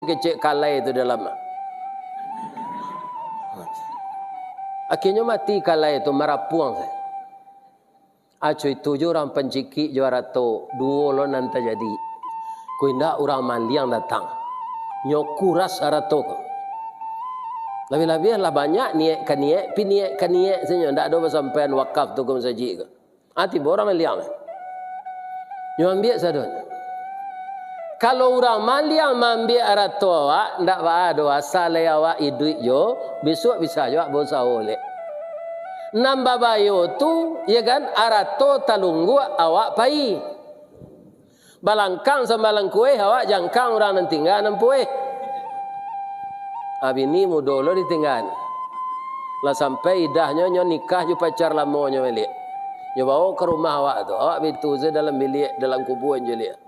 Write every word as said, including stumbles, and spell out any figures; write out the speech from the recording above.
kecek kalai tu dalam. Akhirnyo mati kalai tu, marapuang sajo. Aco itu jo urang pancikik jo arato, duo lo nan tajadi. Ko indak urang maliang datang, nyo kuras arato ko. Labiah-labiah lah banyak niaik ka niaik, pi niaik ka niaik sajo, ndak ado basampaian wakaf tu ka masajik ko. Ah, tibo urang maliang. Nyo ambiak sadonyo. Kalau urang maliang maambiak arato awak, ndak baa doh, asa lai awak iduik jo, bisuak bisa jo awak bausaho lek. Nan babayo tu, ya kan, arato talungguak awak pai. Balangkang sambalang kueh, awak jangkang urang nan tingga nan pueh. Ah, bini mudo lo ditingga. Lah sampai idahnyo, nyo nikah jo pacar lamonyo baliak. Nyo bawo ka rumah awak tu. Awak baitu se dalam biliak, dalam kubuan jo liak.